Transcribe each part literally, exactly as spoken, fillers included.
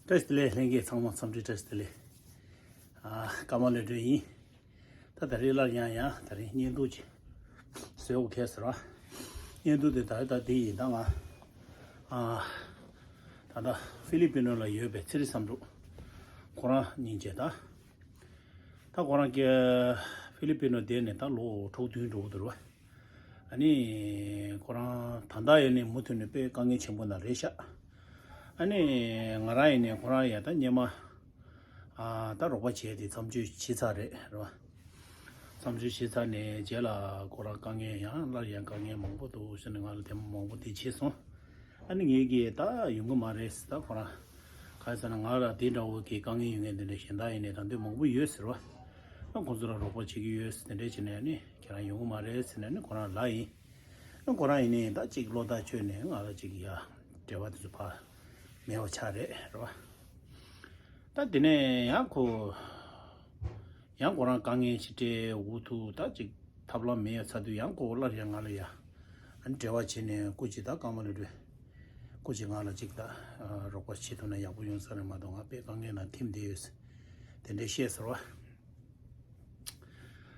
བཀྲ་ཤིས་བདེ་ལེགས། ལྷན་རྒྱས་ཚང་མ་འཚམས་འདྲི། བཀྲ་ཤིས་བདེ་ལེགས། ཨ། ཀརྨ་ལོས་སྒྲོན་ཡིན། ད་ད་རེས་སླར་ཡང་ཡང་ད་རེས་བརྙན་ཐུང་ཅིག་བཟོ་དགོས་ཁེལ་ཟེར་བ། བརྙན་ཐུང་དེ་ད་ད་འདི་ཡིན། ད་ང་ཨ་ད་ལྟ་ཧྥི་ལི་པི་ནོ་ལ་ཡོད་པའི་ཚེ་རིང་བསམ་འགྲུབ་ཁོ་རང་སྙིང་རྗེ། ད་ད་ཁོ་རང་ཧྥི་ལི་པི་ནོ་བསྡད་ནས་ད་ལོ་དྲུག་བདུན་འགྲོ་གི་འདུག་ར། ཨ་ནི་ཁོ་རང་ད་ལྟ་ཡིན་ནའི་མུ་མཐུད་ནས་དཔེ་དཀའ་ངལ་ཆེན་པོ་ནང་རེད་ཤག་ཨ་ནི་ང་རང་ཡིན་ནའི་ཁོ་རང་ཡ་ད་སྔོན་མ་ཨ་ད་རོགས་པ་བྱས་ཏེ་མཚམས་གཅོད་བྱས་ཚར་རེད་རེད་བ། མཚམས་གཅོད་བྱས་ཚར་ནས་རྗེས་ལ་ཁོ་རང་དཀའ་ངལ་ཡང་སླར་ཡང་དཀའ་ངལ་མང་པོ་འདུག་ཟེར་ནས་ང་ལ་དེ་མང་པོ་དེ་བྱས་སོང་། ཨ་ནི་ངས་ཀྱིས་ད་ཡོང་གི་མ་རེད་ཟེར། ད་ཁོ་རང་ག་རེ་ཟེར་ན་ང་ལ་དེ་འདྲ་བོ་གི་དཀའ་ངལ་ཡོད་མཁན་དེ་འདྲ་གཞན་དག་ཡིན་ནའི་ད་འདོད་མང་པོ་ཡོད་ཟེར་བ། ཨ་ཁོང་ཚོ་ལ་རོགས་པ་བྱེད་ཀྱི་ཡོད་ཟེར་དེ་འདྲ་བྱས་ནས་ཨ་ནི་ཁྱེད་རང་ཡོང་གི་མ་རེད་ཟེར་ནས་ཨ་ནི་ཁོ་རང་ལབ་ཡིན། ཨ་ཁོ་རང་ཡིན་ནའི་ད་ཅིག་བློ་ཐག་ཆོད་ནས་ང་ལ་ཅིག་ཡ་འབྲེལ་བ་དེ་ཚོ་ཕར་མེད་པ་ཆགས་རེད་རེད་བ། ད་དེ་ནས་ཡང་ཁོ་ཡང་ཁོ་རང་དཀའ་ངལ་ཞིག་འཕྲད་འུ་ཐུག་ད་ཅིག་ཐབས་ལམ་མེད་ཡ་ཚར་དུས་ཡང་ཁོ་སླར་ཡང་ང་ལ་ཡ་ཨ་ནི་འབྲེལ་བ་བྱས་ནས་སྐུ་མཁྱེན་ད་ཀརྨ་ལོས་སྒྲོན། སྐུ་མཁྱེན་ང་ལ་ཅིག་ད་རོགས་པ་བྱེད་ཐུབ་ན་ཡག་པོ་ཡོང་ས་རེད་མ་གཏོགས་ང་དཔེ་དཀའ་ངལ་ནང་ཐིམ་བསྡད་ཡོད་ཟེར་དེ་འདྲས་བཤད་ཟེར་བ།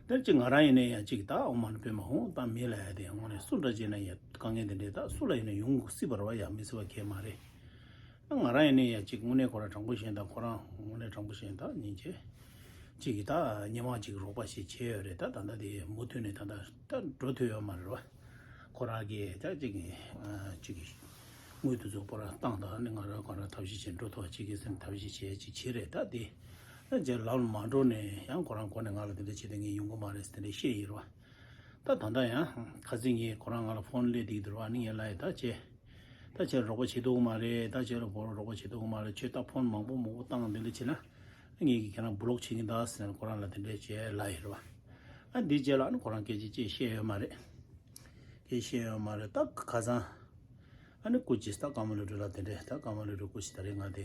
དེར་ཅིག་ང་རང་ཡིན་ནའི་ཡང་ཅིག་ད་འོ་མ་ནི་དཔེ་མ་འོང་ད་མི་ལ་ཡ་དེ་དངོས་གནས་སུ་འདྲ་བྱས་ན་ཡ་དཀའ་ངལ་དེ་འདྲས་ད་སུ་ལ་ཡིན་ན་ཡོང་སྲིད་པ་རེད་བ། ཡ་མི་སྲིད་པ་གང་ཡང་མ་རེད། ང་རང་ཡིན་ནའི་ཡ་ཅིག་དངོས་གནས་ཁོ་རང་དྲང་པོ་བཤད་ན་ད་ཁོ་རང་དངོས་གནས་དྲང་པོ་བཤད་ན་ད་སྙིང་རྗེ། ཅིག་གིས་ད་སྔོན་མ་ཅིག་རོགས་པ་ཞིག་བྱས་ཡོད་རེད། ད་ད་ལྟ་དེ་མུ་མཐུད་ནས་ད་ལྟ་ད་འགྲོ་ཐུབ་ཡོད་མ་རེད་བ། ཁོ་རང་གིས་ད་ཅིག་གིས་ཨ་ཅིག་གིས་དངུལ་དེ་ཚོ་ཁོ་རང་བཏང་དང་ནི་ང་རང་ཁོ་རང་ཐབས་ཤེས་བྱས་འགྲོ་ཐུབ་པ་ཅིག་གིས་ཟེར་ནས་ཐབས་ཤེས་བྱས་ཅིག་བྱས་རེད། ད་དེ་ད་རྗེས་ལམ་ལ་མ་འགྲོ་ནས་ཡང་ཁོ་རང་གོ་ནས་ང་ལ་དེ་འདྲ་བྱས་ཏེ་ངས་ཡོང་གི་མ་རེད་ཟེར་དེ་འདྲ་བཤད་ཡིན་རེད་བ། ད་ད་ལྟ་ཡང་ཁ་སང་ངས་ཁོ་རང་ང་ལ་ཕོན་སླེབས་བསྡད་ཀྱི་འདུག་རེད་བ། ཨ་ནི་ངས་ལབ་ཡིན། ད་ཁྱེད་ད་ཁྱེད་རོགས་པ་བྱེད་ཐུབ་ཀྱི་མ་རེད། ད་ཁྱེད་ལ་བོར་རོགས་པ་བྱེད་ཐུབ་ཀྱི་མ་རེད། ཁྱེད་ད་ཕོན་མང་པོ་མང་པོ་བཏང་དེ་འདྲ་བྱས་ན་ངས་ཀྱིས་ཁྱེད་རང་བུ་ལོག་བྱེད་ཀྱི་ད་ཟེར་ནས་ཁོ་རང་ལ་དེ་འདྲ་བྱས་ལབ་ཡིན་རེད་བ། ཨ་འདིའི་རྗེས་ལ་ཨ་ནི་ཁོ་རང་སྐད་ཆ་ཅིག་བཤད་ཡོད་མ་རེད། སྐད་བཤད་ཡོད་མ་རེད། ད་ཁ་སང་ཨ་ནི་སྐུ་མཁྱེན་ད་ཀརྨ་ལོས་སྒྲོན་ལ་དེ་འདྲ་ད་ཀརྨ་ལོས་སྒྲོན་སྐུ་མཁྱེན་ད་རེས་ང་དེ་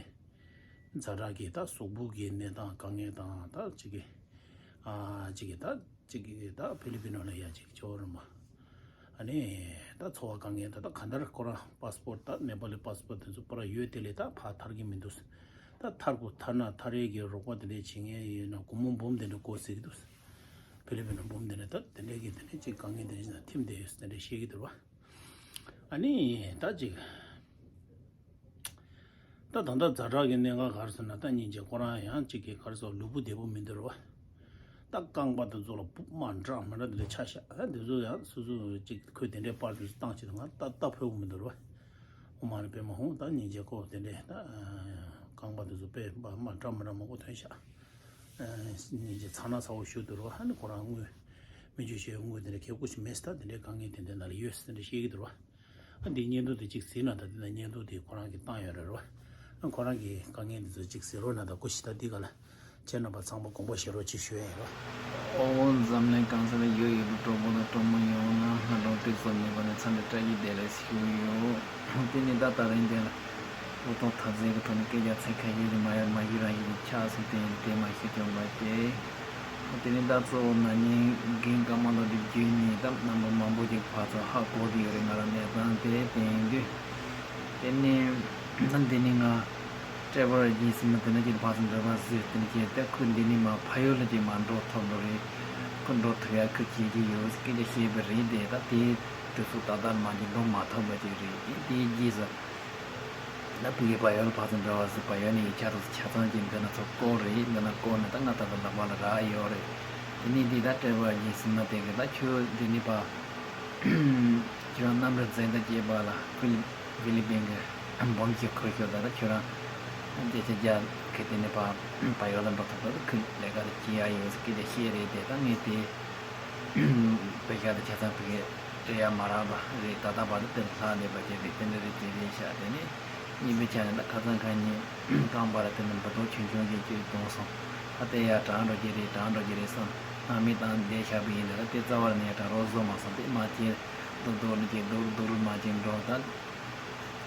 ཛ་དྲག་གི་ད་གཟུགས་པོ་གི་གནས་སྟངས་དཀའ་ངལ་དང་ད་ཅིག་གི་ཨ་ཅིག་གི་ད་ཅིག་གི་ད་ཧྥི་ལི་པི་ནོ་ལ་ཡ་ཅིག་ཇོ་རུ་མ། ཨ་ནི་ད་འཚོ་བ་དཀའ་ངལ་ད་ད་གང་ལྟར་ཁོ་རང་པ་སི་པོར་ད་ནེ་པ་ལི་པ་སི་པོར་དེ་ཚོ་པུ་ར་ཡོད་དེ་ལས་ད་ཕར་ཐར་གི་མི་འདུག་ད་ཐར་དགོས་ཐར་ན་ཐར་ཡས་ཀྱི་རོགས་པ་དེ་འདྲས་བྱེད་མཁན་ཡོད་ན་སྒོར་མོ་འབུམ་དེ་འདྲས་དགོས་ཟེར་གི་འདུག་ཧྥི་ལི་པི་ནོ་འབུམ་དེ་འདྲས་ད་དེ་འདྲས་ཀྱི་དེ་འདྲས་ཅིག་དཀའ་ངལ་དེ་འདྲས་ཅིག་ན་ཐིམ་བསྡད་ཡོད་ཟེར་དེ་འདྲས་བཤད་ཀྱི་འདུག་བ། ཨ་ནི་ད་ཅིག་ད་ད་ལྟ་ཛ་དྲག་གི་གནད་འགག་ག་རེ་ཟེར་ན་ད་སྙིང་རྗེ་ཁོ་རང་ཡང་ཅིག་གི་ག་རེ་ཟེར་ལུས་པོ་བདེ་པོ་མི་འདུག་རེད་བ། ད་རྐང་པ་དེ་ཚོ་ལ་སྦུབ་མ་འདྲ་མི་འདྲ་དེ་འདྲ་ཆགས་ཤག་ཨ་དེ་ཚོ་ཡང་སོ་སོ་ཅིག་ཁོས་དེ་འདྲའི་པར་དེ་ཚོ་བཏང་བྱས་ང་ད་ལྟ་ཕོད་པོ་མི་འདུག་རེད་བ། ཨོ་མ་རེད་པས་མ་ཧོང་ད་སྙིང་རྗེ་ཁོ་དེ་འདྲའི་ད་རྐང་པ་དེ་ཚོ་དཔེ་མ་འདྲ་མི་འདྲ་མང་པོ་ཐོན་ཤག་སྙིང་རྗེ་ཚ་ན་ཚ་བོ་ཞུ་འདུག་རེད་བ། ཨ་ནི་ཁོ་རང་དངུལ་སྨན་བཅོས་བྱས་དངུལ་དེ་འདྲ་གལ་དགོས་ཤིག་མེད་ས་ད་དེ་འདྲའི་དཀའ་ངལ་དེ་འདྲའི་ནང་ལ་ཡོད་ས་དེ་འདྲ་བཤད་ཀྱི་འདུག་རེད་བ། ཨ་འདི་བརྙན་ཐུང་དེ་གཅིག་གཟིགས་ན་ད་འདི་ན་བརྙན་ཐུང་དེ་ཁོ་རང་གིས་བཏང་ཡོད་རེད་རོ། ཨ་ཁོ་རང་གི་དཀའ་ངལ་འདི་ཚོ་གཅིག་གཟིགས་རོགས་གནང་དང་སྐུ་མཁྱེན་ད་འདི་ག་ལ་ཁྱེད་རྣམ་པ་ཚང་མ་དགོངས་པ་བཞེས་རོགས་གཅིག་ཞུ་ཡ་ཡིན་རོ། ཨོ་འཛམ་གླིང་གང་ས་ལ་ཡོད་ཡོད་པའི་གྲོགས་པོ་དང་གྲོགས་མོ་ཡོངས་ལ་སྔ་དྲོ་ཏོག་ཙམ་ཉིན་པ་ནས་འཚམས་འདྲི་བཀྲ་ཤིས་བདེ་ལེགས་ཞུ་ཡོད། དེ་ནི་ད་ད་རིང་དེ་ལ་འུ་ཐོག་འཐབ་འཛིང་གི་ཐོག་ནས་སྐད་ཆ་ཚིག་ཁ་ཤས་ཀྱི་མ་ཡར་མ་གཞི་རང་བཞིན་གྱི་ཆགས་སོང་། དེ་ཡིན་དེ་མ་ཤེས་ཀྱང་མ་དེ། དེ་ནི་ད་གཙོ་བོ་ན་ནིང་རྒན་ཀརྨ་ལོ་འདི་བརྒྱུད་ནས་ད་རྣམ་པ་མང་པོ་ཅིག་ཕར་ཚུར་ཧ་གོ་གི་ཡོད་རེད། ང་རང་གནས་སྟངས་དེ་དེ་ཡིན་དུས། དེ་ནི་ད་འདི་ནི་ང་ཀྲེ་བར་རྒྱལ་སྲས་མ་དེ་ན་ཅིག་ཕར་ཚུར་འབྲེལ་བ་བཟོས། དེ་ནི་ཅིག་ད་ཁོས་འདི་ནི་མ་ཕ་ཡུལ་ལ་ཅིག་མ་འགྲོ་ཐུབ་ནོ་རེད། ཁོ་འགྲོ་ཐུབ་ཡ་ཁོས་བྱེད་ཀྱི་ཡོད་སྐད་ཆ་བཤད་པ་རེད་དེ། ད་དེ་དུས་སུ་ད་ལྟ་མ་ཅིག་འགྲོ་མ་ཐུབ་པ་ཅིག་རེད། དེ་དེའི་རྗེས་སུ། ད་ཕ་གི་ཕ་ཡུལ་ཕར་ཚུར་འབྲེལ་བ་བཟོས། ཕ་ཡུལ་ནས་ཡིག་ཆ་དང་ཆ་ཚང་ཅིག་འདི་ན་ཚུར་བསྐུར་རེད། འདི་ན་བསྐུར་ནས་ད་ང་ད་ལྟ་ལག་པ་ལ་རག་ཡོད་རེད། དེ་ནས་འདི་ད་ཀྲེ་བར་རྒྱལ་སྲས་མ་དེ་གིས་ད་ཁྱོད་འདི་ནས་ཕར་ཁྱོད་རང་གནམ་རི་འཛིན་ད་སྐྱེས་པ་ལ་ཧྥི་ལི་ཧྥི་ལི་པིན་གྱི་འབུམ་གྱི་ཁུར་ཤོར། ད་ད་ཁྱོད་རང་སྐད་ཆ་རྒྱག་གི་དེ་ནས་ཕར་ཕ་ཡུལ་ལ་འགྲོ་ཐུབ་ད་ད་ཁུར་ལས་ཀ་དེ་བྱེད་ཡ་ཡོད་ཟེར་སྐད་ཆ་བཤད་རེད་དེ། ད་ངས་དེ་པེ་ཤག་དེ་ཆ་ཚང་ཕ་གིར་སྤྲད་ཡ་མ་རག་པ་རེད། ད་ལྟ་བར་དུ་དེར་ལྷག་བསྡད་པ་དེ་རེད། དེ་འདྲ་རེད་དེ་རེད་ཤག་དེ་ནས་གཉིས་པའི་ཆ་ནས་ད་ཁ་སང་ཁ་ཉིན་རྐང་པ་ར་དེ་ནས་འབུ་རྡོག་ཆུང་ཆུང་ཅིག་ཅིག་བརྡུངས་སོང་། ད་དེ་ཡར་གྲང་འགྲོ་གི་རེད། གྲང་འགྲོ་གི་རེད་བསམ་སྣང་མེད་བཏང་བསྡད་བཞག་པ་ཡིན་ན། ད་དེ་རྩ་བ་ནས་ཡར་གྲང་རོགས་བཟོ་མ་སོང་། དེ་མ་བྱས་སྡུག་སྡུག་ལ་ཅིག་སྡུག་སྡུག་ལ་མ་བྱས་འགྲོ། ད་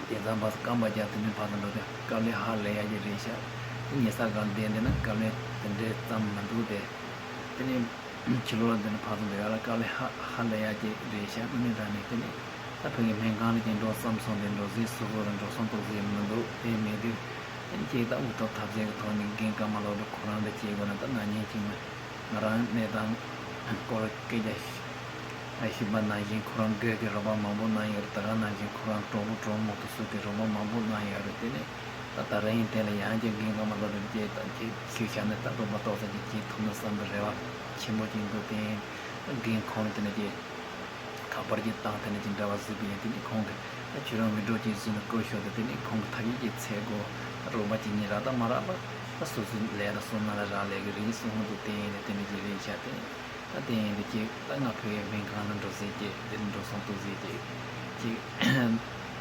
དེ་ཙམ་པ་རྐང་པ་རྒྱག་དེ་ནས་ཕར་ཚུར་འགྲོ་དུས་དཀའ་ལས་ཧ་ལས་ཡ་ཅིག་རེད་ཤག་དེ་ཉལ་ས་སྒང་བསྡད་བསྡད་ན་དཀའ་ལས་དེ་འདྲའི་ཙམ་མི་འདུག་དེ་དེ་ནས་ཕྱི་ལོགས་ལ་འདི་ནས་ཕར་ཚུར་འགྲོ་ཡ་ལ་དཀའ་ལས་ཧ་ཧ་ལས་ཡ་ཅིག་རེད་ཤག་དངོས་གནས་དྲང་གནས་དེ་ནས་ད་ཕ་གི་སྨན་ཁང་ལ་ཅིག་འགྲོ་བསམ་སོང་། དེ་འགྲོ་ས་སོ་སོ་ལ་འགྲོ་སོང་འདུག་ཟེར་མི་འདུག་དེ་མེད་དུས་དེ་ནས་ཁྱེད་ ད་འུ་ཐུག་ཐབས་ཟད་ཀྱི་ཐོག་ནས་རྒན་ཀརྨ་ལགས་དང་ཁོ་རང་དང་བཅས་དགོས་ན། ད་ན་ནིང་ཅིག་མ་ང་རང་གནས་སྟངས་སྐོར་སྐད་ཆ་ཞུས་པ་ནང་བཞིན་ཁོ་རང་སྒེར་གྱི་རོགས་པ་མང་པོ་གནང་ཡོད་རེད། ད་ག་ནང་བཞིན་ཁོ་རང་གྲོགས་པོ་གྲོགས་མོ་དེ་ཚོ་གིས་རོགས་པ་མང་པོ་གནང་ཡོད་རེད། དེ་ནས་ད་ད་རིང་དེ་ལ་ཡང་བསྐྱར་རྒན་ཀརྨ་ལགས་དང་བཅས་ད་ཁྱེད་ཤུལ་བཞག་ནས་ད་རོགས་པ་ཏོག་ཙམ་ཅིག་བྱེད་ཐུབ་ན་བསམ་པའི་རེ་བ་ཆེན་པོ་ཅིག་འདུག་དེ་རྒན་ཁོང་དེ་ནས་ཀྱི་ཁ་པར་གྱི་སྟངས་དེ་ནས་ཀྱི་འབྲེལ་བ་བཟོས་པ་ཡིན། དེ་ནས་ཁོང་གིས་ད་ཁྱོད་རང་མི་འགྲོ་ཅིག་བཟོས་ནས་བསྐུར་ཤོག་དང་། དེ་ནས་ཁོང་གིས་ཐབས་ཤེས་ཀྱིས་ཚད་དགོས་རོགས་པ་ཅིག་གཉིས་རག་དང་མ་རག་པ་ད་སོ་སོའི་ལས་ལ་སོང་ན་ལ་རག་ལས་ཀྱི་རེད་གསུངས་འདུག་དེ་ཡིན་ནས་དེ་འདྲ་ཅིག་རེད་ཤག་དེ་ད་དེ་ཡིན་དུས་ཀྱི་ད་ང་བོད་ཡིག་སྨན་ཁང་ལ་འགྲོ་ཟེར་གྱི་དེ་འགྲོ་སོང་འདུག་ཟེར་གྱི་ཅིག་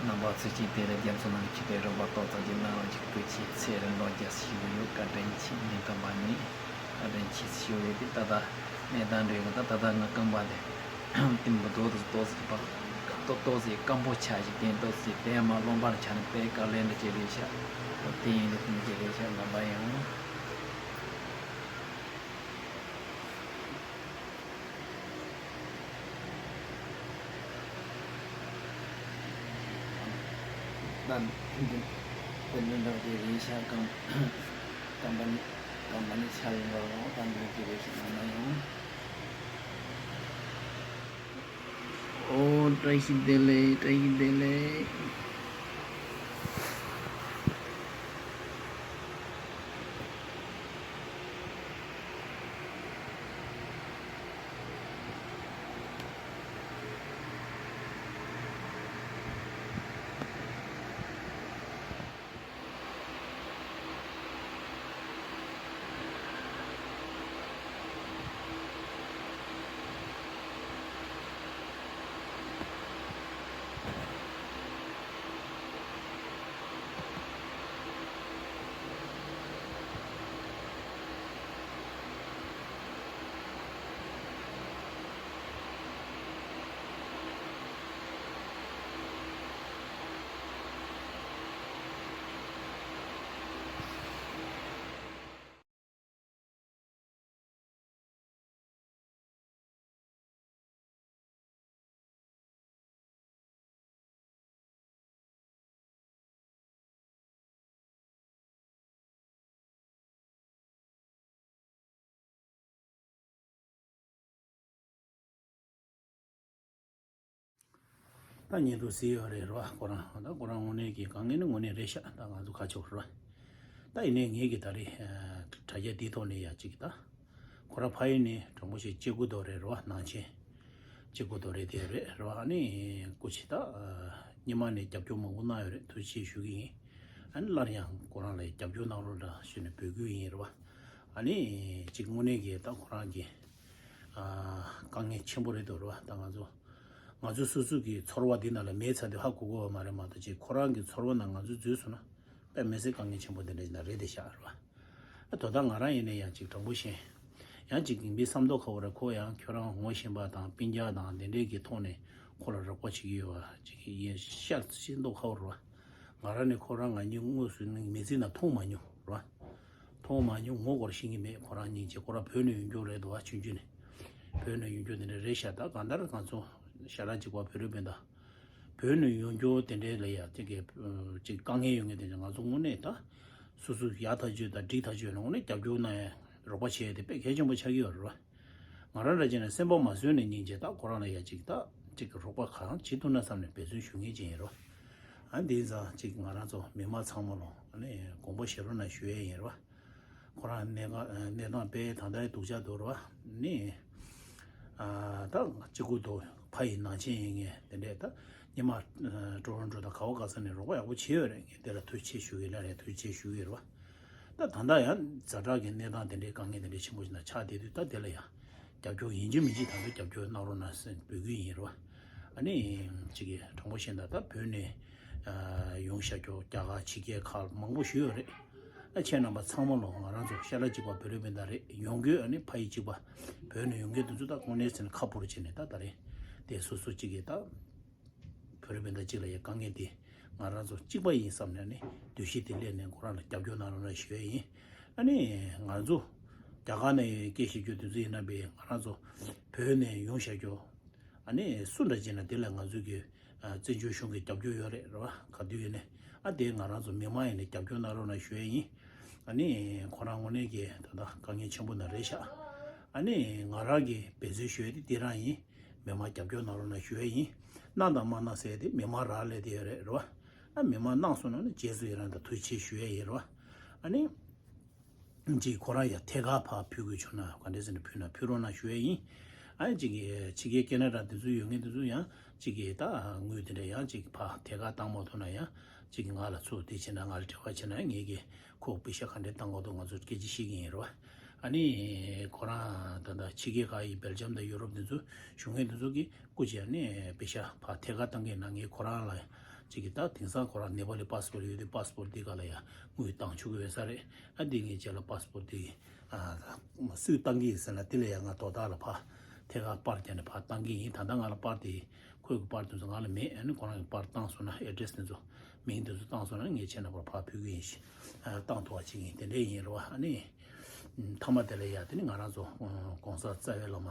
རྣམ་པ་ཚོས་ཅིག་དེ་ལ་རྒྱ་མཚོ་ནང་གི་ཁྱི་ཏའི་རོགས་པ་ཏོག་ཙམ་ཅིག་གནང་རོགས་ཅིག་བཀོད་ཆེད་ཚེ་རིང་ལོ་བརྒྱ་ཞིག་ཡོད། བཀའ་དྲིན་ཆེ། སྙིང་ཐག་པ་ནས་བཀའ་དྲིན་ཆེ་ཞུ་ཡོད། དེ་ད་ད་གནས་སྟངས་འདྲ་ཡོད་ད་ད་ད་ང་རྐང་པ་དེ་དེ་མི་ཏོག་ཏོག་ཏོག་ཙམ་པ་ཏོག་ཏོག་ཙམ་སྐམ་པོ་ཆགས་ཤིག་དེ་ཏོག་ཙམ་དེ་མ་རློན་པར་ཆགས་ནས་དཔེ་དཀའ་ལས་འདྲ་བྱེད་རེད་ཤག་དེ་ཡིན་ནས་དེ་འདྲ་བྱེད་རེད་ཤག་རྣམ་པ་ཡང་། ད་འདི་འདི་འདྲ་གི་རེད་ཤག་གམ་གམ་པ་ནི་གམ་པ་ནི་ཆ་ཡིན་པ་རོགས་ད་འདི་གི་རེད་ཤག་ན་ན་ཡང་། ཨོ་བཀྲ་ཤིས་བདེ་ལེགས། བཀྲ་ཤིས་བདེ་ལེགས། ད་ཉན་དུ་སྲིད་ཡོད་རེད་རོ། ཁོ་རང་ད་ཁོ་རང་དངོས་གནས་ཀྱི་དཀའ་ངལ་ནི་དངོས་གནས་རེད་ཤག་ད་ང་ཚོ་ཁ་ཕྱོགས་རོ། ད་ཡིན་ནའི་ངེད་ཀྱི་ད་རེས་དྲ་རྒྱ་འདིའི་ཐོག་ནས་ཡ་གཅིག་ད་ཁོ་རང་ཕ་ཡུལ་ནས་དྲང་པོ་ཞིག་སྐྱེ་དགུ་དོ་རེད་རོ། ནང་ཆེན་སྐྱེ་དགུ་དོ་རེད་དེ་རེད་རོ། ཨ་ནི་སྐུ་མཁྱེན་ད་སྔོན་མ་ནས་རྒྱབ་སྐྱོར་མང་པོ་གནང་ཡོད་རེད། ཐུགས་རྗེ་ཆེ་ཞུ་གི་ཡིན། ཨ་ནི་སླར་ཡང་ཁོ་རང་ལ་རྒྱབ་སྐྱོར་གནང་རོགས་འདྲ་ཞུས་ནས་འབོད་སྐུལ་ཡིན་རོ། ཨ་ནི་གཅིག་དངོས་གནས་ཀྱི་ད་ཁོ་རང་གི་དཀའ་ངལ་ཆེན་པོ་རེད་འདུག་རོ། ད་ང་ཚོ་ང་ཚོ་སོ་སོ་གི་ཚོར་བ་འདི་ནང་ལ་མེད་ཚར་དུས་ཧ་གོ་གོ་བ་མ་རེད་མ་གཏོགས་ཅིག་ཁོ་རང་གི་ཚོར་བ་ནང་ང་ཚོ་འཛུལ་སོང་ན་དཔེ་མི་སྲིད་དཀའ་ངལ་ཆེན་པོ་འདི་འདྲ་ཞིག་ན་རེད་དེ་ཤག་རོ། ཨ་དོ་ད་ང་རང་ཡིན་ན་ཡང་ཅིག་དྲང་པོ་བཤད། ཡང་ཅིག་མི་བསམ་མདོག་ཁ་པོ་རེད། ཁོ་ཡང་ཁྱོད་རང་ངོ་ཤེས་པ་དང་སྤུན་ཀྱག་དང་དེ་འདྲས་ཀྱི་ཐོག་ནས་ཁོ་ལ་རོགས་པ་བྱེད་ཀྱི་ཡོད་པ་ཅིག་ཡིན་ཤག་བསམ་མདོག་ཁ་པོ་རེད་བ། ང་རང་ནི་ཁོ་རང་ང་གཉིས་དངོས་སུ་ནི་མི་ཚེ་ནང་མཐོང་མ་མྱོང་རེད་བ། མཐོང་མ་མྱོང་། ངོ་སྐོར་ཤེས་ཀྱི་མེད། ཁོ་རང་སྙིང་རྗེ། ཁོ་རང་བོད་ནས་ཡོང་རྒྱུ་རེད་འདུག་བ། ཆུང་ཆུང་ནས་བོད་ནས་ཡོང་རྒྱུ་དེ་འདྲ་རེད་ཤག་ད་གང་ལྟར་ང་ཚོ་ཞལ་ལག་གཅིག་པ་བོད་རིགས་སྤུན་ཟླ་བོད་ནས་ཡོང་རྒྱུ་དེ་འདྲའི་ལ་ཡ་དེ་གའི་ཅིག་དཀའ་ངལ་ཡོད་མཁན་དེ་འདྲ་ང་ཚོ་དངོས་གནས་ད་སོ་སོ་ཡག་ཐག་ཆོད་དང་འགྲིག་ཐག་ཆོད་ནས་དངོས་གནས་རྒྱབ་སྐྱོར་གནང་ཡ་རོགས་པ་བྱས་ཏེ་དཔེ་གལ་ཆེན་པོ་ཆགས་ཀྱི་ཡོད་རེད་བ། ང་རང་འདྲ་བྱས་ན་སེམས་པ་མ་བཟོད་ནས་སྙིང་རྗེ། ད་ཁོ་རང་ལ་ཡ་ཅིག་ད་ཅིག་རོགས་པ་གང་བྱེད་ཐུབ་ན་བསམ་ནས་འབད་བརྩོན་ཞུ་མཁན་ཅིག་ཡིན་རོ། ཨ་འདི་ཙང་ཅིག་ང་རང་ཚོ་མི་མང་ཚང་མ་ལོ་ཨ་ནི་དགོངས་པ་བཞེས་རོགས་གནང་ཞུ་ཡས་ཡིན་རོ། ཁོ་རང་གནས་ཁང་གནས་སྟངས་དཔེ་ད་ལྟའི་སྡུག་ཅག་འདུག་རོ། ཨ་ནི་ཨ་ད་གཅིག་པུ་འདུག་ཕ་ཡི་ནང་ཆེན་ཡིན་ངེས་དེ་འདྲས་ད་ཉི་མ་ཀྲོ་རོན་ཀྲོ་དང་ག་བ་ག་ས་ནས་རོགས་པ་ཡག་པོ་བྱས་ཡོད་རེད། ངས་དེ་ལ་ཐུགས་རྗེ་ཆེ་ཞུ་གི་ལ་རེད། ཐུགས་རྗེ་ཆེ་ཞུ་གི་རོ། ད་ད་ལྟ་ཡང་ཛ་དྲག་གི་གནས་སྟངས་དེ་འདྲའི་དཀའ་ངལ་དེ་འདྲའི་ཆེན་པོ་ཞིག་ན་ཆགས་བསྡད་དུས་ད་དེ་ལ་ཡང་རྒྱབ་སྐྱོར་ཡིན་གཅིག་མིན་གཅིག་ད་ལྟ་རྒྱབ་སྐྱོར་གནང་རོགས་གནང་ཟེར་འབོད་སྐུལ་ཡིན་རོ། ཨ་ནི་གཅིག་གིས་དྲང་པོ་བཤད་ན་ད་བོད་ནས་ཡོང་བཞག་རྒྱུ་རྒྱ་གར་ཕྱི་རྒྱལ་ཁག་མང་པོ་ཞིག་ཡོད་རེད། ཨ་ཁྱེད་རྣམ་པ་ཚང་མ་ལོ་ང་རང་ཚོ་ཤ་ལ་གཅིག་པ་བོད་རིགས་སྤུན་ཟླ་རེད། ཡོང་རྒྱུ་ཨ་ནི་ཕ་ཡི་གཅིག་པ་བོད་ནས་ཡོང་མཁན་དེ་ཚོ་ད་དངོས་གནས་ཟེར་ན་ཁ་ཕོར་བྱས་ནས་ད་ད་རེད་དེ་སོ་སོ་གཅིག་གིས་ད། བོད་རིགས་སྤུན་ཟླ་གཅིག་ལ་ཡ་དཀའ་ངལ་དེ་ང་རང་ཚོ་གཅིག་པ་ཡིན་བསམ་ནས་ནི་འདུ་ཤེས་དེ་སླེབས་ནས་ཁོ་རང་ལ་རྒྱབ་སྐྱོར་གནང་རོགས་གནང་ཞུ་ཡས་ཡིན། ཨ་ནི་ང་ཚོ་རྒྱ་གར་ནས་སྐད་བཤད་རྒྱུ་དེ་ཚོ་ཡིན་ན་བས་ང་རང་ཚོ་བོད་ནས་ཡོང་བཞག་རྒྱུ་ཨ་ནི་སུ་འདྲ་བྱས་ན་དེ་ལ་ང་ཚོ་གི་བཙན་བྱོལ་གཞུང་གི་རྒྱབ་སྐྱོར་ཡོད་རེད་རེད་བ། ག་དུས་ཡིན་ནས་ ཨ་དེ་ང་རང་ཚོ་མི་མང་ཡིན་ནས་རྒྱབ་སྐྱོར་གནང་རོགས་གནང་ཞུ་ཡས་ཡིན། ཨ་ནི་ཁོ་རང་དངོས་གནས་ཀྱི་ད་ལྟ་དཀའ་ངལ་ཆེན་པོ་ནང་རེད་ཤག་ཨ་ནི་ང་རང་གིས་འབད་བརྩོན་ཞུ་ཡས་དེ་འདི་རང་ཡིན། མི་མང་རྒྱབ་སྐྱོར་གནང་རོགས་གནང་ཞུ་ཡས་ཡིན། གནང་དང་མ་གནང་ཟེར་ཡས་དེ་མི་མང་རང་ལས་དེ་ཡོད་རེད་རེད་བ། ཨ་མི་མང་གནང་སོང་ན་ནི་རྗེས་སུ་ཡི་རང་དང་ཐུགས་རྗེ་ཆེ་ཞུ་ཡས་ཡིན་རེད་བ། ཨ་ནི། ཅིག་ཁོ་རང་ཡང་ཐད་ཀར་ཕར་ཕུལ་དགོས་བྱུང་ན་ག་འདྲས་ཟེར་ན་ཕུལ་ན་ཕུལ་རོགས་གནང་ཞུ་ཡས་ཡིན། ཨ་ཅིག་གི་ཕྱི་རྒྱལ་ཁེ་ན་ཌ་དེ་ཚོ་ཡོད་མཁན་དེ་ཚོ་ཡང་ཅིག་གི་ད་དངུལ་དེ་འདྲ་ཡང་ཅིག་ཕར་ཐད་ཀར་བཏང་མ་ཐུབ་ན་ཡང་ཅིག་གི་ང་ལ་ཚུར་དེ་བྱས་ན་ང་ལ་འབྲེལ་བ་བྱས་ན་ངེད་ཀྱི་ཁོ་པེ་ཤ་ག་འདྲས་བཏང་དགོས་འདུག་ང་ཚོ་སྐད་ཆ་བཤད་ཀྱི་ཡིན་རེད་བ། ཨ་ནི་ཁོ་རང་ད་ལྟ་ཕྱི་རྒྱལ་ཁག་གི་སྦེལ་ཇམ་དང་ཡུ་རོབ་དེ་ཚོ་བཞུགས་མཁན་དེ་ཚོ་གི་སྐུ་མཁྱེན་ནས་པེ་ཤ་ཕར་ཐད་ཀར་བཏང་གི་ན་ངས་ཁོ་རང་ལ་ཅིག་གི་ད་དེང་སང་ཁོ་རང་ནེ་པ་ལི་པཱ་སི་པོར་ཡོད་དུས་པཱ་སི་པོར་འདི་ག་ལ་ཡ་དངུལ་བཏང་ཆོག་གི་ཡོད་ས་རེད། ཨ་འདི་ངས་རྗེས་ལ་པཱ་སི་པོར་འདི་ཨ་སུས་བཏང་གི་ཡིན་ཟེར་ན་དེ་ལ་ཡ་ང་དོ་བདག་ལ་ཕར་ཐད་ཀར་པར་བརྒྱབ་ནས་ཕར་བཏང་གི་ཡིན། ད་ལྟ་ང་ལ་པར་དེ་ཁོས་གི་པར་དེ་ཚོ་ང་ལ་མེད། ཨ་ནི་ཁོ་རང་གི་པར་བཏང་སོང་ན་ཨེ་ཌི་རེ་སི་དེ་ཚོ་མིང་དེ་ཚོ་བཏང་སོང་ན་ངས་ཁྱེད་རྣམ་པར་ཕར་ཕུལ་གི་ཡིན་ཞེས་ཨ་བཏང་ཐུབ་པ་ཅིག་ཡིན། དེ་འདྲས་ཡིན་རེད་བ། ཨ་ནི་མཐའ་མ་དེ་ལ་ཡ་དེ་ནི་ང་རང་ཚོ་ཨ་གོང་ས་རྩ་བའི་བླ་མ།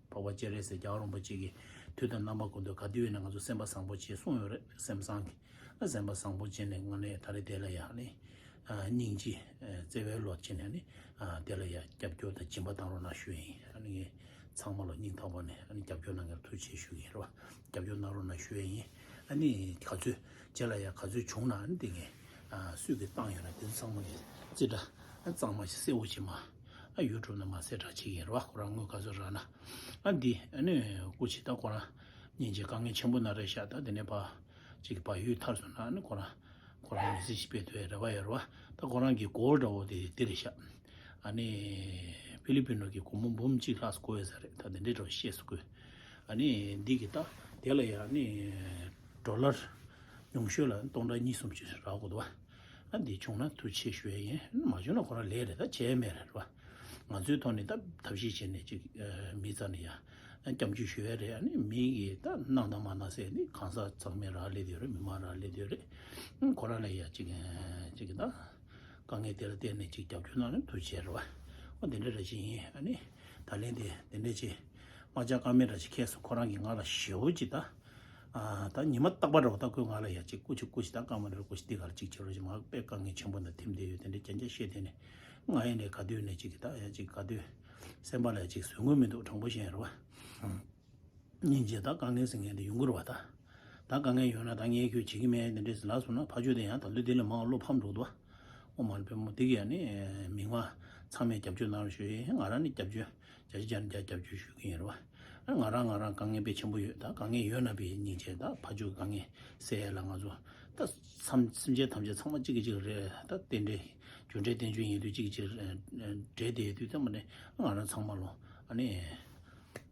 འཕགས་པ་སྤྱན་རས་གཟིགས་རྒྱལ་བ་རིན་པོ་ཆེ་གིས་དུས་དང་རྣམ་པ་ཀུན་ཏུ་ག་དུས་ཡིན་ན་ང་ཚོ་སེམས་པ་བཟང་པོ་བྱེད་གསུངས་ཡོད་རེད། སེམས་བཟང་གིས་ཨ་སེམས་པ་བཟང་པོ་བྱས་ནས་དངོས་གནས་ད་རེས་དེ་ལ་ཡང་ནི་ཨ་སྙིང་རྗེ་ཨ་བརྩེ་བའི་བློ་བྱས་ནས་ནི་ཨ་དེ་ལ་ཡང་རྒྱབ་སྐྱོར་དང་སྦྱིན་པ་གཏང་རོགས་གནང་ཞུ་ཡིན། ཨ་ནི་ངས་ཚང་མ་ལ་སྙིང་ཐག་པ་ནས་ཨ་ནི་རྒྱབ་སྐྱོར་གནང་མཁན་ལ་ཐུགས་རྗེ་ཆེ་ཞུ་གི་ཡིན་རེད་བ། རྒྱབ་སྐྱོར་གནང་རོགས་གནང་ཞུ་ཡས་ཡིན། ཨ་ནི་ག་ཚོད་རྗེས་ལ་ཡང་ག་ཚོད་བྱུང་ན་ཨ་ནི་དེ་ངས་ཨ་སུས་གི་བཏང་ཡོད་ན་དེ་ཚོ་ཚང་མ་གི་རྩིས་འདྲ་ཨ་གཙང་མ་ཞིག་གསལ་བོ་ཅིག་མ། ཨ་ཡུ་ཊུབ་ནང་མ་གསལ་དྲགས་བྱེད་ཀྱི་ཡིན་རེད་བ། ཁོ་རང་དངུལ་ག་ཚོད་རག་ན། ཨ་འདི་ཨ་ནི་སྐུ་མཁྱེན་ད་ཁོ་རང་སྙིང་རྗེ་དཀའ་ངལ་ཆེན་པོ་ན་རེད་ཤག་ད་དེ་ནས་ཕར་ཅིག་ཕར་ཡུལ་ཐར་སོང་ན་ཨ་ནི་ཁོ་རང་ཁོ་རང་མི་ཚེ་ཞིག་སྤེལ་ཐུབ་ཡ་རེ་བ་ཡོད་རེད་བ། ད་ཁོ་རང་གི་གོལ་འདྲ་བོ་དེ་དེ་རེད་ཤག་ཨ་ནི་ཕི་ལི་པིན་ནོ་གི་སྒོར་མོ་འབུམ་གཅིག་ལྷག་བགོ་ཡོད་ས་རེད། ད་དེ་འདྲའི་འདྲ་བོ་ཤེས་སུ་དགོས། ཨ་ནི་འདི་གི་ད་དེ་ལ་ཡ་ཨ་ནི་ཌོ་ལར་ཉུང་ཤོས་ལ་སྟོང་ཕྲག་གཉིས་གསུམ་ཅིག་རག་དགོས་འདུག་བ། ཨ་འདི་བྱུང་ན་ཐུགས་རྗེ་ཆེ་ཞུ་ཡ་ཡིན། མ་བྱུང་ན་ཁོ་རང་ལས་རེད། ད་བྱས་མེད་རེད་བ། ང་ཚོའི་ཐོག་ནས་ད་ཐབས་ཤེས་བྱས་ནས་ཅིག་ཨ་མི་རྩ་ནས་ཡ་ཨ་སྐྱབས་འཇུག་ཞུ་ཡ་རེད། ཨ་ནི་མི་གིས་ད་གནང་དང་མ་གནང་ཟེར་ནི་གང་ཟག་ཚང་མས་རག་ལས་དེ་རེད། མི་མང་རག་ལས་དེ་རེད། ཨ་ཁོ་རང་ལ་ཡ་ཅིག་ཨ་ཅིག་ད་དཀའ་ངལ་དེ་ལ་བརྟེན་ནས་ཅིག་རྒྱབ་སྐྱོར་གནང་ན་ཐུགས་རྗེ་ཆེ་རེད་བ། ཨ་འདི་འདྲ་རེ་ཞིག་ཡིན། ཨ་ནི་ད་ལན་དེ་འདི་འདྲ་ཅིག་མ་ཅག་ཀ་མེད་འདྲ་ཅིག་ཁྱེད་ཚོ་ཁོ་རང་གིས་ང་ལ་ཞེ་པོ་ཅིག་ད། ཨ་ད་ཉི་མ་རྟག་པར་རོ་ད་ཁོས་ང་ལ་ཡ་ཅིག་སྐུ་མཁྱེན་སྐུ་མཁྱེན་ད་སྐར་མ་རེར་སྐུ་མཁྱེན་འདི་གར་ཅིག་བྱེད་རོགས་ཅིག་མ་དཔེ་དཀའ་ངལ་ཆེན་པོ་འདི་ཐིམ་བསྡད་ཡོད། དེ་འདྲ་རྐྱང་རྐྱང་བཤད་དེ་ནས་ང་ཡིན་ནས་ག་དུས་ནས་ཅིག་ད་ཡ་ཅིག་ག་དུས་སེམས་པ་ལ་ཡ་ཅིག་བཟོད་དགོས་མི་འདུག་དྲང་པོ་བཤད་ཡིན་རོ། སྙིང་རྗེ་ད་དཀའ་ངལ་ཟེར་མཁན་དེ་ཡོང་གི་རེད་བ། ད་ད་དཀའ་ངལ་ཡོད་ན་ད་ངས་ཁྱོད་བྱེད་ཀྱི་མེད་དེ་འདྲས་ལབ་སོང་ན་ཕ་ཆོས་དེ་ཡང་ད་ལོ་དེ་ལས་མང་བ་བློ་ཕམ་འགྲོ་འདུག་བ། ཨོ་མ་ལ་པད་མོ་དེ་གི་ཡ་ནི་མི་མང་ཚང་མས་རྒྱབ་སྐྱོར་གནང་རོགས་ཞུ་ཡིན། ང་རང་ནི་རྒྱབ་སྐྱོར་བརྒྱ་ཆ་བརྒྱ་ནས་བརྒྱ་རྒྱབ་སྐྱོར་ཞུ་གི་ཡིན་རེད་བ། ཨ་ང་རང་ང་རང་དཀའ་ངལ་དཔེ་ཆེན་པོ་ཡོད། ད་དཀའ་ངལ་ཡོད་ན་པའི་སྙིང་རྗེ་ད་ཕ་ཆོས་དཀའ་ངལ་སེལ་ཡ་ལ་ང་ཚོ་ད་མཚམས་སེམས་ཅན་ཐམས་ཅད་ཚང་མ་གཅིག་གི་གཅིག་རེད། ད་རྟེན་འབྲེལ་རྒྱུ་འབྲས་རྟེན་འབྱུང་ཡིན་དུས་གཅིག་གི་གཅིག་འབྲེལ་བསྡད་དུས་ད་མ་ནས་ང་རང་ཚང་མ་ལོ་ཨ་ནི།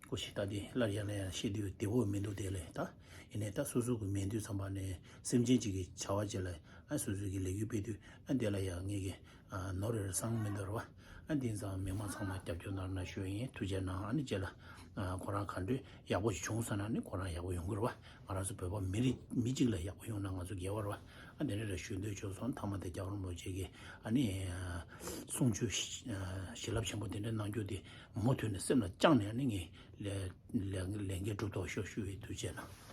ཀོ་ཤི་ཏ་དེ་སླར་ཡང་སླར་ཡང་བཤད་དུས་བདེ་བོ་མི་འདུག་དེ་ལས་ད་ཡིན་ནའི་ད་སོ་སོ་གི་མེད་དུས་ཙམ་པ་ནས་སེམས་ཅན་གཅིག་གི་བྱ་བ་བྱེད་ལ་ཨ་སོ་སོ་གི་ལས་འགུལ་སྤེལ་དུས་ཨ་དེ་ལ་ཡང་ངེད་ཀྱི་ཨ་ནོར་རེ་རེ་བསམ་མི་འདུག་ར་བ། ཨ་དེ་ཙང་མི་མང་ཚང་མ་རྒྱབ་སྐྱོར་གནང་རོགས་གནང་ཞུ་ཡིན། ཐུགས་རྗེ་གནང་། ཨ་ནི་རྗེས་ལ་ཨ་ཁོ་རང་ག་འདྲ་ཡག་པོ་ཞིག་བྱུང་ཟེར་ན་ནི་ཁོ་རང་ཡག་པོ་ཡོང་གི་ར་བ། ང་རང་ཚོ་བོད་པ་མི་རིགས་མི་གཅིག་ལ་ཡག་པོ་ཡོང་ན་ང་ཚོ་དགེ་བ་ར་བ། ཨ་དེ་འདྲ་ར་ཞུ་འདོད་བྱུང་སོང་། མཐའ་མ་དེ་རྒྱལ་བ་རིན་པོ་ཆེ་གི་ཨ་ནི་གསུང་ཆོས་བྱིན་རླབས་ཆེན་པོ་དེ་འདྲ་གནང་རྒྱུ་དེ་མུ་མཐུད་ནས་སེམས་ལ་བཅངས་ནས་ཨ་ནི་ངས་ལས་ལས་ལས་འགན་སྒྲུབ་ཐུབ་ཤོག་ཞུ་བའི་ཐུགས་རྗེ་གནང་།